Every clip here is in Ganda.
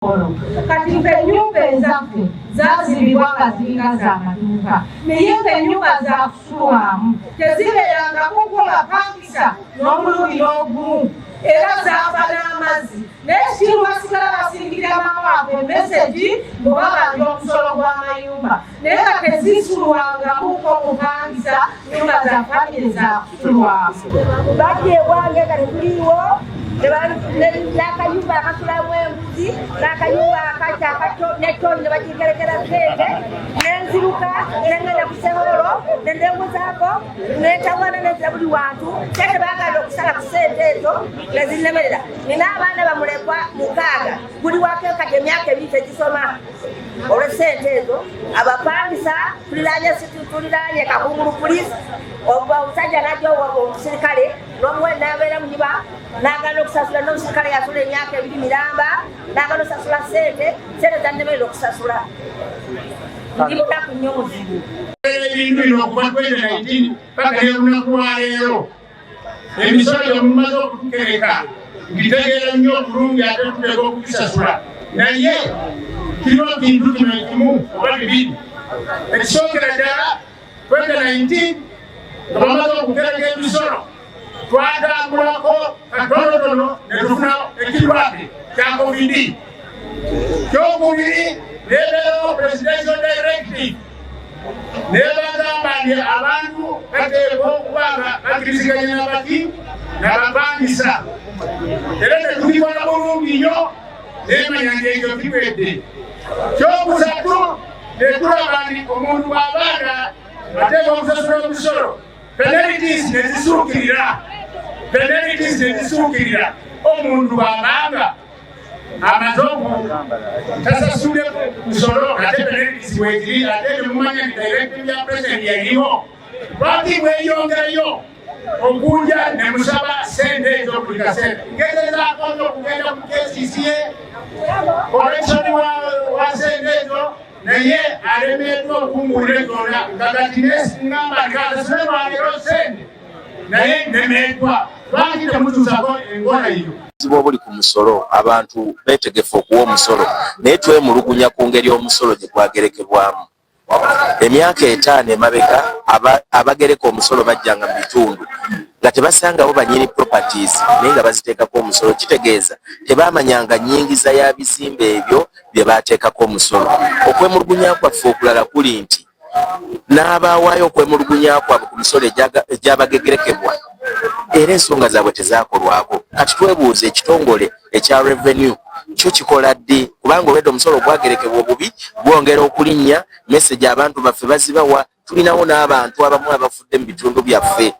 Kati ffe ennyumba ezaffe zazimbibwa nga ziringa zamaduuka, naye nga ennyumba zakusulwamu, tezibeerangako bapangisa n'omulundi n'ogumu, era zaafa n'amazzi. Naye kiru basigala basindikira maama waffe message mbu babanja omusolo gw'amayumba, naye nga tezisulwangamuko mupangisa. Nyumba za famire zakusulwamu. Bajja ewange nga tetuliiwo, n'akayumba akasulamu embuzi, n'akayumba akaki, netoyi ne bagigerekera sente. Nenziruka nengenda ku seholo nendebuzaako, netawana, nenzira buli wantu. Sente baganda okusala ku sente ezo nezinemerera. Nina abaana bamulekwa 6, buli wako kati emyaka 2 tegisoma olwesente ezo. Abapangisa tuliranye, tuliranye Kakungulu Police. Omusajja najja, omusirikale nomuwe, nabeera muyiba, nagana okusasula. N'omusirikale yasula emyaka 2 miramba, nagana okusasula sente. Sente zanemerera okusasula. Ndi munaku nnyo, muzibu. Ebintu bino okuva 2019 paka n'olunaku lwaleero, emisolo gyemumaze okutukereka ngitegeera nnyo obulungi, ate tuteeka okugisasula. Naye kiriwo kintu kino ekimu oba bibiri. Ekisookera ddala, 2019 nga bamaze okugereka emisolo, twatambulako katonotono ne tufuna ekirwadde kya COVID. Kyokubiri, nebeerawo presidential directive nebagamba nti abantu bateekwa okuba nga bakkiriziganya nabaki nabapangisa, era tetugikola bulungi nnyo. Nemanya nti ekyo kiwedde. Kyokusatu, netulaba nti omuntu bw'abaana ateekwa okusasula omusolo, penalties nezisuukirira, penalties nezisuukirira. Omuntu bw'abanga amaze tasasudde musolo, ate penalties weziri, ate nemumanya nti directive ya president yaliwo, lwaki bweyongerayo okunja nemusaba sente ezo buli kaseera? Ngezezaako nyo okugenda ku KCCA collection wa sente ezo, naye alemeddwa okumbuulira zonna. Kakati ngamba nti asasule lwaleero sente, naye nemeddwa. Lwaki temutuusako enkola eyo? Obuzibu obuli ku musolo, abantu beetegefu okuwa omusolo, naye twemulugunya ku ngeri omusolo gye gwagerekebwamu. Emyaka 5 emabega, abagereka omusolo bajjanga mu bitundu nga tebasangawo banyini properties, naye nga baziteekako omusolo. Kitegeeza tebamanyanga nnyingiza ya bizimbe ebyo bye bateekako omusolo. Okwemulugunya kwaffe okulala kuli nti n'abaawaayo okwemulugunya kwabwe ku misolo egyabagegerekebwa, era ensonga zaabwe tezakolwako. Kati twebuuza, ekitongole ekya revenue kyo kikola ddi? Kubanga olwedde omusolo gwagerekebwa obubi, gwongera okulinnya. Message abantu baffe bazibawa. Tulinawo n'abantu abamu abafudde mu bitundu byaffe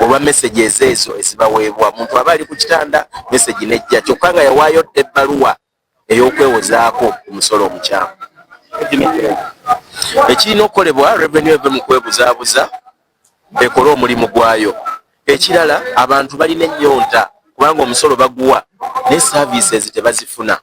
olwa messages ezo ezibaweebwa. Muntu aba ali ku kitanda, message nejja, kyokka nga yawaayo dda ebbaluwa ey'okwewozaako ku musolo omukyamu. Ekirina okukolebwa, revenue eve mu kwebuzaabuza, ekole omulimu gwayo. Ekirala, abantu balina ennyonta, kubanga omusolo baguwa ne services tebazifuna.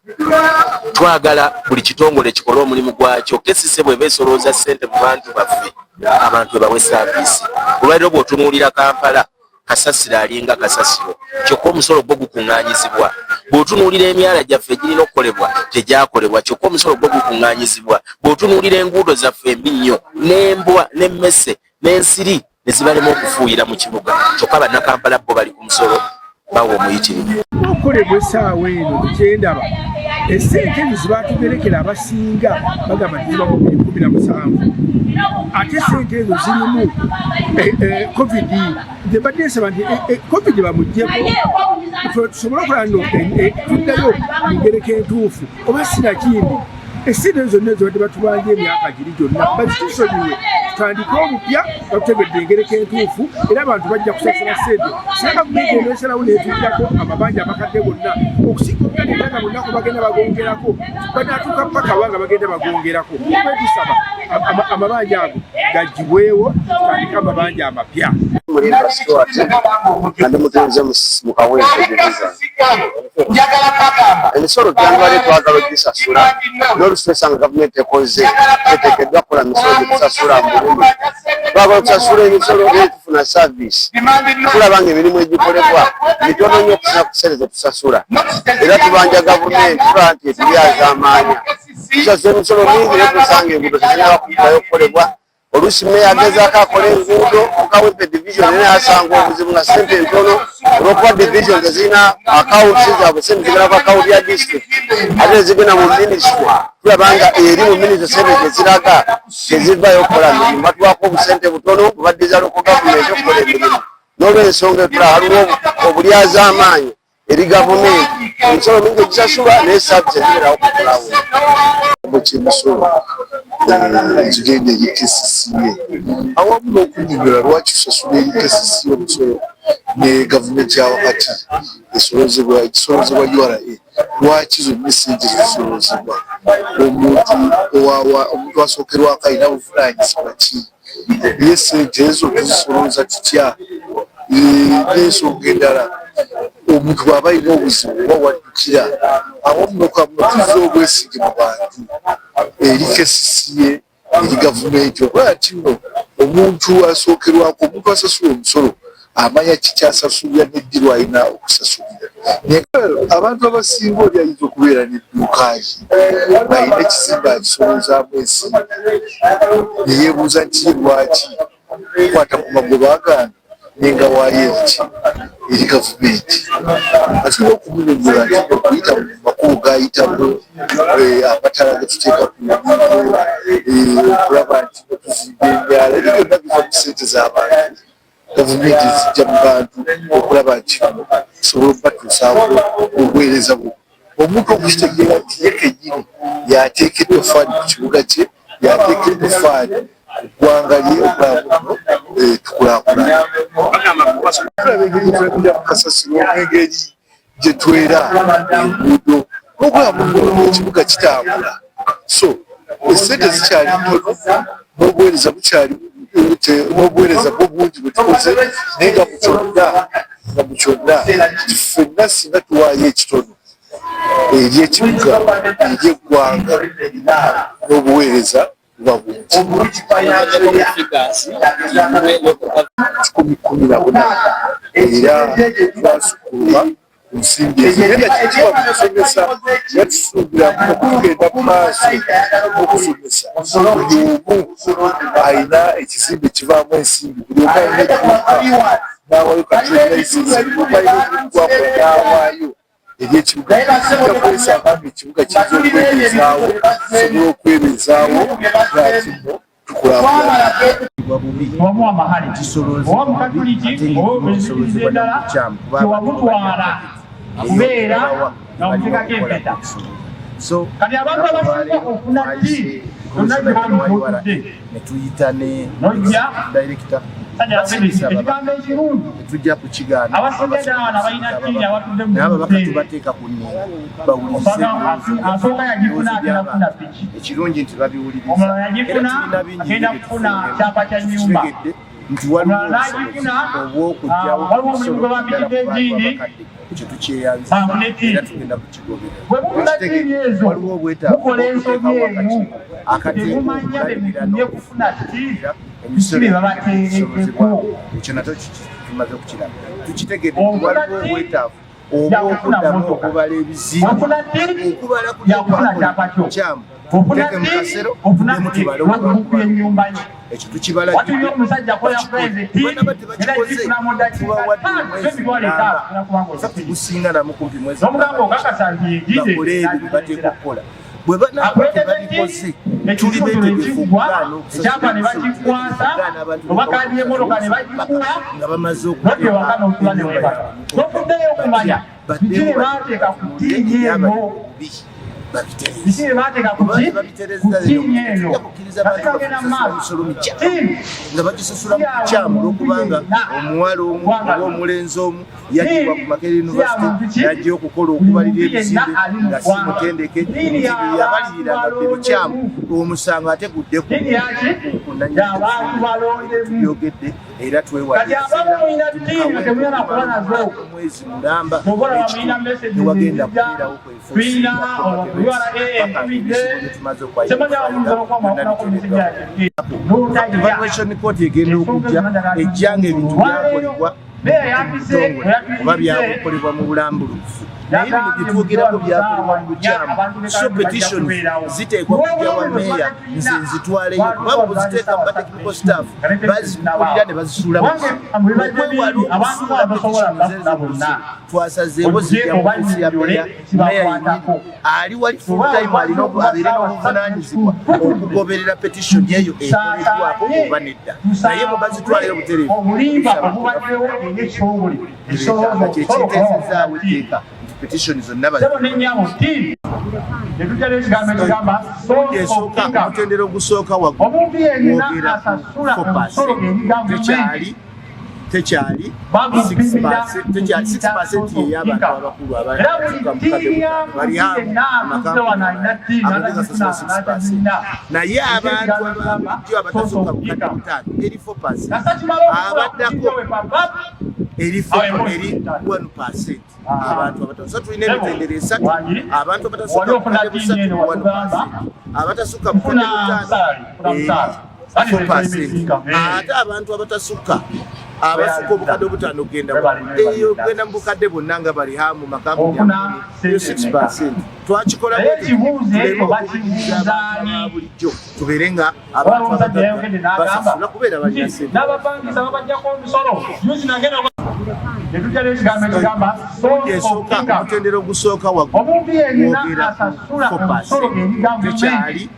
Twagala buli kitongole kikole omulimu gwakyo. KCCA bweba esolooza ssente mu bantu baffe, abantu ebawe service. Olwaliro bw'otunuulira Kampala, kasasiro alinga kasasiro, kyokka omusolo gwo gukuŋŋaanyizibwa. Bw'otunuulira emyala gyaffe egirina okukolebwa, tegyakolebwa, kyokka omusolo gwo gukuŋŋaanyizibwa. Bw'otunuulira enguudo zaffe embi nnyo, n'embwa n'emmese n'ensiri ne zibalema okufuuyira mu kibuga, kyokka Bannakampala bo bali ku musolo, bawa omuyitirivu. Okukolebwa essaawa eno, kyendaba, esente ezo zebatugerekera, abasinga bagamba nti ziba mu 17, ate esente ezo zirimu COVID. Nze mbadde nsaba nti COVID bamugyeko, tusobole okola no tuddayo mu ngereka entuufu, oba sinakindi esente ezo zonna ezibadde batubanja emyaka giri gyonna bazitusonyiwe, tutandike obupya. Batutegedde engereka entuufu, era abantu bajja kusasula sente singa gavumenti eneesalawo netujjako amabanja amakadde gonna, okusinga okugateeka nga bunaku bagenda bagongerako. Banatuuka paka wa nga bagenda bagongerako? Twetusaba amabanja ago gagibwewo, tutandike amabanja amapya. Mulindwa Stuart nga ndi mutuuze mu Kawempe Division. Emisolo gyandibadde twagala ogisasula n'olusi nga gavumenti ekoze teteekeddwa kukola misolo gyetusasula mu bulumi. Twagala okusasula emisolo naye tufuna service. Tulaba nga emirimu egikolebwa mitono nnyo okusinga ku ssente zetusasula era tubanja gavumenti tulaba nti etulyazaamaanya. Tusasula emisolo mingi naye tusanga enguudo tezinnaba kuggwayo okukolebwa. Oluusi meeya agezaako akola enguudo mu Kawempe division naye asanga obuzibu nga ssente ntono olw'okuba division tezirina akawunti zaabwe, ssente zigenda ku akawunti ya district ate ezigenda mu minisitule tulaba nga eri mu minisitule ssente teziraga tezivaayo okukola mirimu, batuwaako obusente butono bubaddiza local gavumenti okukola emirimu. N'olwensonga etulaba waliwo obulyazaamaanyi eri gavumenti, emisolo mingi egisasulwa naye service ezibeerawo kukolawo. Kyemisolo ekigenda eri KCCA awamu n'okunnyonnyola lwaki tusasula eri KCCA omusolo ne gavumenti ya wakati esolozebwa ekisolozebwa URA, lwaki zonna essente zisolozebwa, omuntu omuntu asookerwako alina buvunaanyizibwa ki, ye essente ezo tuzisoloza tutya, n'ensonga endala omuntu bw'aba alina obuzibu oba waddukira, awamu n'okutuzza obwesige mu bantu eri KCCA eri gavumenti okulaba nti nno omuntu asookerwako, omuntu asasula omusolo amanya kikyasasulira neddi lwalina okusasulira. Naye abantu abasinga oli ayinza okubeera n'edduuka ye ng'alina ekizimbe akisolozaamu ensimbi ne yeebuuza nti ye lwaki kwata ku magoba gange nenga waayo eki eri gavumenti. Atulina okumunyonnyola nti okuyita mu makubo gayitamu, amataala getuteeka ku nguudo, okulaba nti tuzimba emyala, ebyo byonna biva mu ssente z'abantu. Gavumenti zijja mu bantu okulaba nti tusobola okubatuusaako obuweereza buno. Omuntu okukitegeera nti ye kennyini yateeka ettofaali ku kibuga kye, yateeka ettofaali ku ggwanga lye okulaba muno tukulaakulana. Tulaba engeri gyetulabirira mu kasasiro, n'engeri gye twera enguudo, n'okulaba muno ekibuga kitambula. So essente zikyali ntono n'obuweereza bukyali, n'obuweereza bwo bungi bwe tukoze, naye nga mu kyonna ffenna singa tuwaayo ekitono eri ekibuga, eri eggwanga, n'obuweereza buba bungi. 114 era twasukkuluma ku nsimbi ezo, naye nga kikiba mu kusomesa era tusuubira okugenda mu maaso n'okusomesa. Buli omu alina ekizimbe kivaamu ensimbi, buli omu alina edduuka n'awaayo ka trade license, buli omu alina omulimu gwakola n'awaayo eri ekibuga. Kijja kwesanga nga ekibuga kiyinza okwebeezaawo, tusobola okwebeezaawo nga kino tukulaakulana. Oba mukatuliki oba enzikiriza endala, tewamutwala kubeera nga omuteekako empeta. Kati abantu abasinga okufuna ddi yonna gyebamutudde netuyita ne nojja director ekigambo ekirungi tetujja kukigaana. Abasinga ddala bano abalina ttiini abatudde mu Naye ababaka ntebe. tubateeka ku nninga bawulirize Asooka yagifuna agenda kufuna piki, ekirungi nti babiwuliriza. Omulala yagifuna Era tulina bingi agenda nnyo kufuna bye kyapa kya nnyumba. tutegedde nti waliwo Omulala obusobozi n'agifuna, obw'okuggyawo waliwo omulimu gwe omusolo bampitidde ddala ku bantu egindi. abakadde. Ekyo tukyeyanziza Bafune ttiini. era tugenda kukigoberera. Bwe mufuna ttiini ezo, Waliwo obwetaavu mukola ensobi bw'okuteekawo emu, akakiiko akateekwa temumanya be okulabirira mufunye kufuna ttiini, emisolo biki bye babateereddeko. Ekyo nakyo tumaze okukiraba, tukitegedde nti Ofuna waliwo ttiini, obwetaavu yakufuna obw'okuddamu mmotoka. okubala ebizimbe, Ofuna ttiini, okubala yakufuna kyapa kyo. kyamu Ofuna teeke mu ttiini, kasero ofuna demu tubale logbook y'ennyumba yo. Ekyo tukibala. Watulina omusajja akola pulezidenti Bwe era tebakikoze gifuna mu dakiika tubawadde 5 omwezi emitwalo mulamba. 5 ogenda kubanga In fact, ozifuna. gusinga namu kumpi mwezi N'omugamba okakasa nti yegize bakole ebyo bye bateeka okukola. Bwe banaaba Akuleetedde tebabikoze, ttiini, tuli ekisumuluzo beetegefu ekiggwa, okugaana ekyapa ne bakikwasa, okugaana abantu oba kaadi y'emmotoka ne bagikuwa, nga bamaze nodda ewaka n'otula ne weebaka. Tofuddeyo okumanya biki bye baateeka ku ttiini eno. Biki bye baateeka ku ki? Ku ttiini eno. Kukkiriza Nga bantu tugenda mu bakusasula maaso. misolo mikyamu Ttiini nga bagisasula mu bukyamu olwokubanga omuwala omu oba omulenzi omu yagibwa ku Makerere University n'ajja okukola okubalira ebizimbe nga si mutendeke, nti bye yabalirira nga bye bikyamu, omusango ate gudde Ttiini yaki? ku ku nanyini era twewale omwezi mulamba tewagenda kubeerawo kwefutumaze okwaevaluation court egenda okujja ejja nga ebintu byakolebwa mubutongole oba byakukolebwa mu bulambulukufu naye bino byetwogerako byakolebwa mu bukyamu so petition ziteekwa kujja wa meeya nze nzitwaleyo kuba bweziteeka mu batechnical staff bazikulira ne bazisuula okwewala okusuula petition zezo twasazeewo zijja mu ofisi ya meeya meeya yenyini ali wali full time alina abeere n'obuvunanyizibwa okugoberera petition eyo ekoleddwako oba nedda naye bwe bazitwalayo butereevu kyekiteesezaawo etteeka nti petition zonna esooka omutendera ogusooka waggulu wogera 4 tekyali tekyali 6% yeyabantu abakulu abatuuka mukadde bali amu amakangagasasula 6%, naye abantu ababulijjo abatasukka bukadde butaano eri 4%, abaddako eri 1%. Abantu abatono, tulina emitendera esatu: abantu abatasukka bukadde busatu 1%, abatasukka bukadde butaano 4%, ate abantu abatasukka abasukka obukadde obutaano okugenda eyo okugenda mu bukadde bonna nga bali hamu makampuni eyo 6%. Twakikola tuleme okukubiriza abantu aba bulijjo, tubeere nga abantu abagagga basasula kubeera balina sente. Esooka omutendera ogusooka waggulu wogera 4%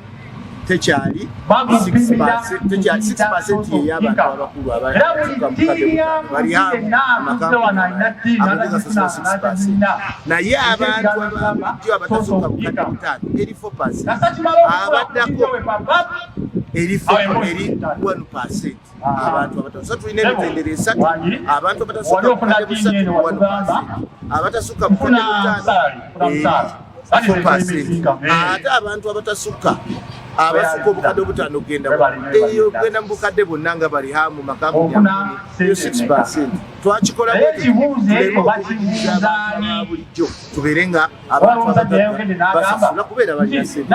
tekyali 6% yeyabantu abakulu abatuuka mukadde butaano bali amu amakampuni abagasasula 6%, naye abantu ababulijjo abatasukka bukadde butaano eri 4%, abaddako eri 1%. Abantu abatono, so tulina emitendera esatu: abantu abatasukka bukadde busatu 1%, abatasukka bukadde butaano eri 4%, ate abantu abatasukka abasukka obukadde obutaano okugenda eyo okugenda mu bukadde bonna nga bali hamu makampuni eyo 6%. Twakikola tuleme okukubiriza abantu aba bulijjo, tubeere nga abantu abagagga basasula kubeera balina sente.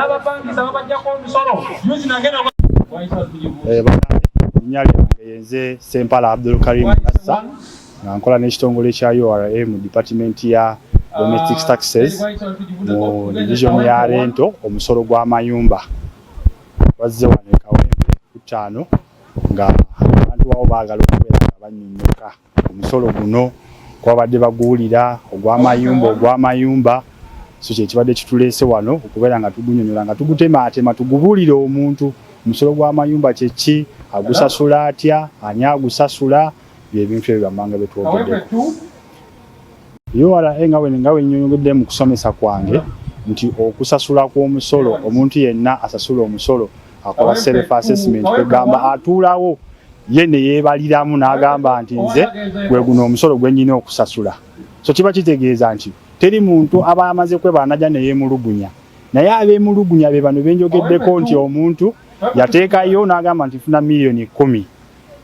Linnya lyange yenze Sempala Abdul Karim Nassa, nga nkola n'ekitongole kya URA mu department ya domestic taxes mu division ya rento, omusolo gw'amayumba. Wazze wano e Kawempe ku ttaano nga abantu awo baagala okubeera nga bannyonnyoka omusolo guno kwabadde baguwulira ogw'amayumba. So kyekibadde kituleese wano okubeera nga tugunyonyola, nga tugutemaatema, tugubuulire omuntu omusolo gw'amayumba kyeki, agusasula atya, ani agusasula. Byebintu ebyo byammanga byetwogeddeko. URA nga wennyonnyodde mu kusomesa kwange nti okusasula kw'omusolo, omuntu yenna asasula omusolo akola self assessment, kwegamba atuulawo ye ne yeebaliramu n'agamba nti nze gwe guno omusolo gwe nnyina okusasula. So kiba kitegeeza nti teri muntu aba amaze kwebala najja ne yeemulugunya, naye abeemulugunya be bano benjogeddeko nti omuntu yateekayo n'agamba nti nfuna miliyoni 10.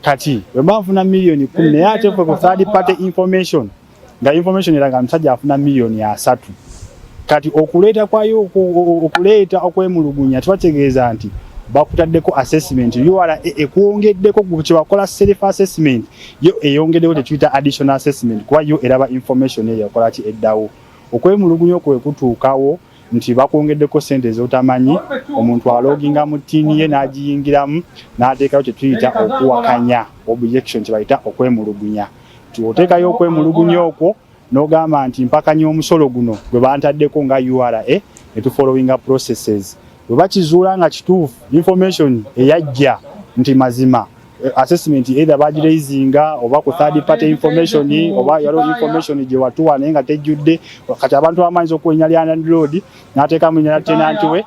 Kati bwe mba nfuna miliyoni 10, naye ate ffe ku third party information nga information eraga musajja afuna miliyoni 30. Kati okuleeta kwayo okuleeta okwemulugunya kibategeeza nti bakutaddeko assessment, URA ekwongeddeko kyebakola self assessment, yo eyongeddeko kyetuyita additional assessment, kuba yo eraba information eyo ekola ki eddawo. Okwemulugunya okwo wekutuukawo nti bakwongeddeko sente ez'otamanyi, omuntu aloginga mu TIN ye n'agiyingiramu n'ateekayo kyetuyita okuwakanya, objection, kyebayita okwemulugunya, nti oteekayo okwemulugunya okwo n'ogamba nti mpakanya omusolo guno gwe bantaddeko nga URA, ne tufollowinga processes. Bwe bakizuula nga kituufu, information eyajja nti mazima assessment either bagiraisinga oba ku third party information oba yaliwo information gye watuwa naye nga tejjudde. Kati abantu abamanyiza okuwa erinnya lya landlord n'ateekamu erinnya lya tenant we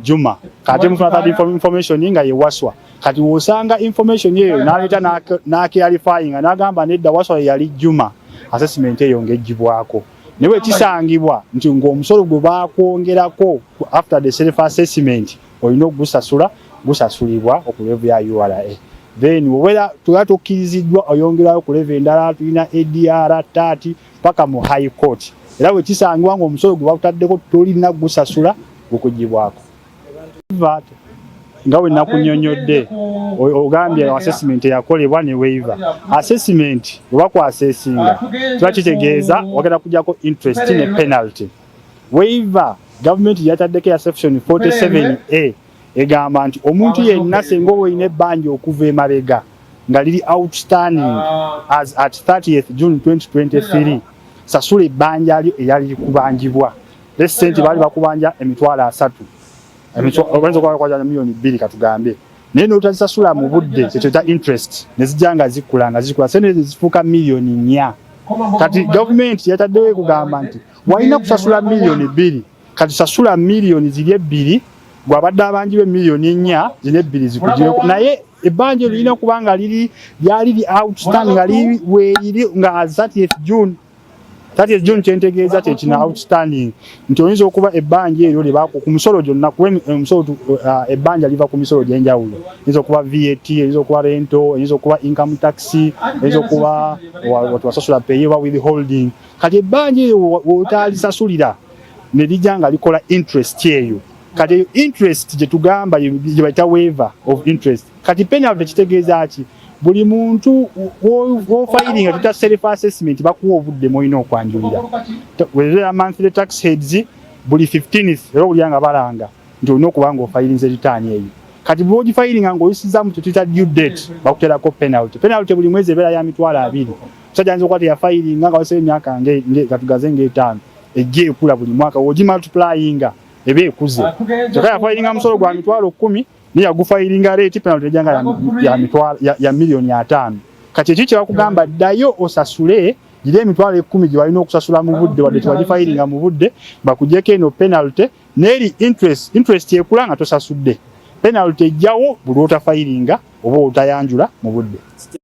Juma, kati mufuna third information nga ye Waswa. Kati wosanga information eyo n'aleeta n'aclarifyinga n'agamba nedda, Waswa ye yali Juma, assessment eyo ng'eggyibwako. Naye bwe kisangibwa nti ng'omusolo gwe baakwongerako after the self assessment olina okugusasula. Gusasulibwa ku level ya URA. Then obeera tuba tukkiriziddwa oyongerayo ku level endala, tulina ADR, TAT, paka mu High Court. Era bwe kisangibwa ng'omusolo gwe bakutaddeko tolina gusasula, gukugibwako. VAT nga bwe nakunyonyodde, ogambye assessment eyakolebwa ne waiver. Assessment bwe bakwasesinga kiba kitegeeza wagenda kujjako interest ne penalty. Waiver gavumenti yataddeko ya section 47A egamba nti omuntu yenna senga oba olina ebbanja okuva emabega nga liri outstanding as at 30th June 2023, sasula ebbanja lyo eryali likubanjibwa. Let's say nti baali bakubanja 300,000, oyinza okuba bakubanja 2 million katugambe, naye n'otazisasula mu budde, kyekyo kya interest ne zijja nga zikula nga zikula, sente zifuuka 4 million. Kati gavumenti yataddewo ekugamba nti walina kusasula 2 million, kati sasula 2 million gwabadde abanjibwa 4 million, zino ebbiri zikugireko. Naye ebbanja eryo lirina kuba nga liri lyali li outstanding nga liri weeriri nga as 30th June. 30th June kyentegeeza kyekino outstanding, nti oyinza okuba ebbanja eryo lyebako ku musolo gyonna, kuba omusolo ebbanja liva ku misolo gyenjawulo. Eyinza okuba VAT, eyinza okuba rental, eyinza okuba income tax, eyinza okuba wasasula PAYE oba withholding. Kati ebbanja eryo wotalisasulira ne lijja nga likola interest eyo. Kati eyo interest gye tugamba gye bayita waiver of interest. Kati penalty kitegeeza ki? Buli muntu wofayiringa tuta self assessment, bakuwa obudde mwolina okwanjulira wezera monthly tax heads buli 15th, era owulira nga balanga nti olina okuba nga ofayirinze return eyo. Kati bw'ogifayiringa ng'oyisizaamu kyetuyita due date, bakuterako penalty. Penalty buli mwezi ebeera ya 20,000. Musajja ayinza okuba teyafayiringa nga waseyo emyaka katugaze ng'etaano, ejja ekula buli mwaka, wogimultiplyinga eba ekuze. Kyokka yafayiringa musolo gwa 10,000, naye yagufayiringa late, penalty ejja nga ya 50 million. Kati ekyo kyebakugamba, ddayo osasule gira 10,000 gye walina okusasula mu budde, wadde tewagifayiringa mu budde, bakugyeko eno penalty n'eri interest. Interest ekula nga tosasudde, penalty ejjawo buli lwotafayiringa oba otayanjula mu budde.